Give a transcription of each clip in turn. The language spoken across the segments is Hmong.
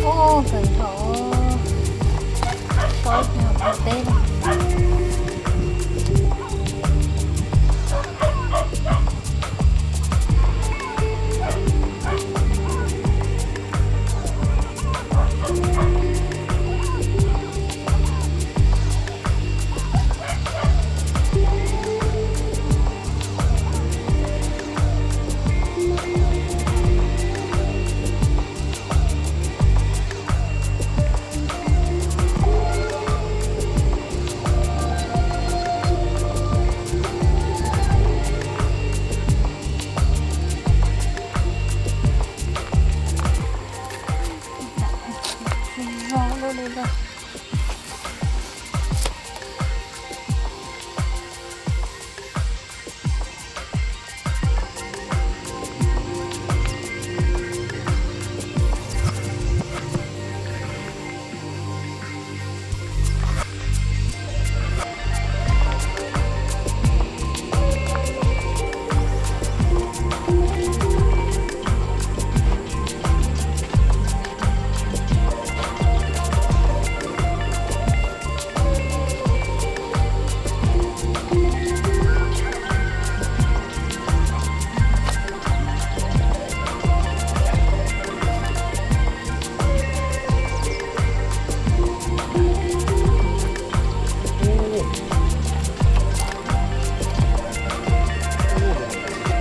Ub, kawg nrho, pob nyuag ua teb no.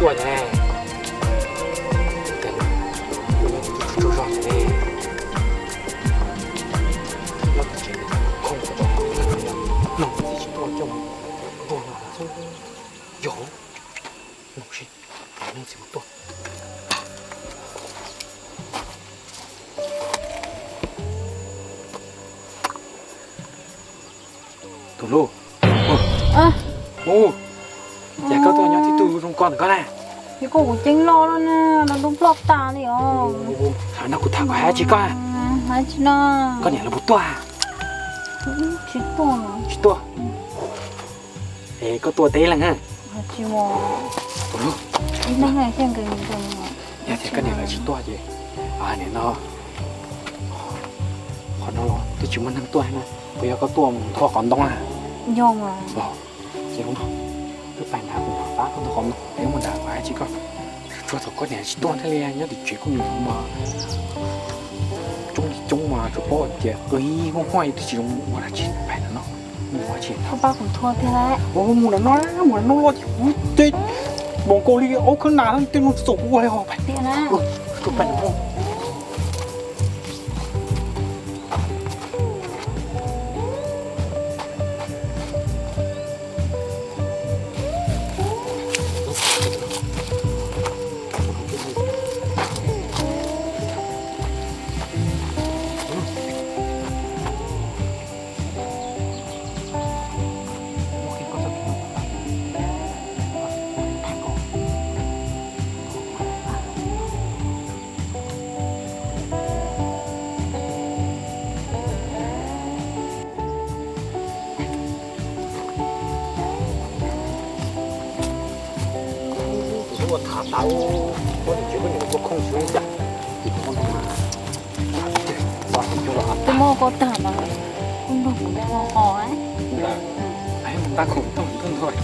Tuaj ne, tuaj zog ne, nyob tsev khoom, no txiv tsis tuaj coj mus ntuag no xwb. Yog, no seb, no txiv mus tuaj. Tus hlub, ua cas koj tuaj nyob tib tug zoo ko ntawm koj na? Ces koj kuv ceeb loj loj na, los nruab ploj tas li os. Hnub no kuv tham koj hais tsis koj. Hais tsis no. Koj niam lawv puas tuaj? Tsis tuaj. Tsis tuaj. Es koj tuaj teb leej na? Tsis mus. Tus hlub, yog tias koj niam lawv tsis tuaj ces nim no qhov no los twb tsis muaj neeg tuaj na. Puas yog koj tuaj mus nthuav qhov ntoo na? Yog mas. Ces hnub no wb pais nrad kuv mam pab koj nthuav qhov ntoo, peb mus nrad kuv hais tsis koj. Tsuas thaum koj niam tsis tuaj thiaj li nyob tim tsev kuj mus mas coob li coob mas tsuas paub tias qw ib huaj huaj twb tsis zoo ua dab tsi, pais nrad no. Mus ua dab tsi? Koj pab kuv nthuav tiag lauj. Mus nrad no, mus nrad no los ces kuv teb mus nkaus li ob khawb nas tej no txaus kuv ua li os. Pais tiag na. Pais nrad no. Ua thav tas, koj niam tsis, koj niam ua khoom xwb cas. Twb muaj koj tag mas kuj nrog kuv nthuav qhov. Nqa khoom tuaj nthuav.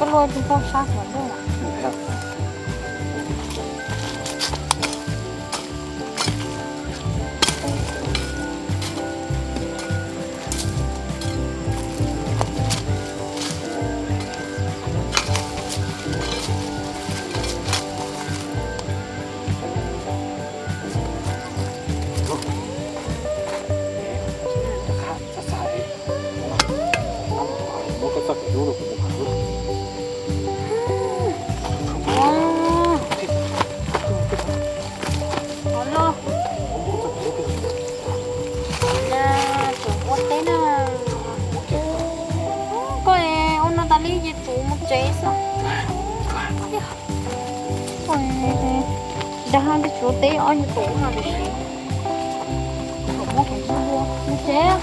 Luaj tsis txhob sab hlawv luaj. Ua teb na. Koj ua no tas li ces tsum mus tsev xwb. Dag hab tsis tsum teb ob yug tus no tiam sis muab kuv mus tsev.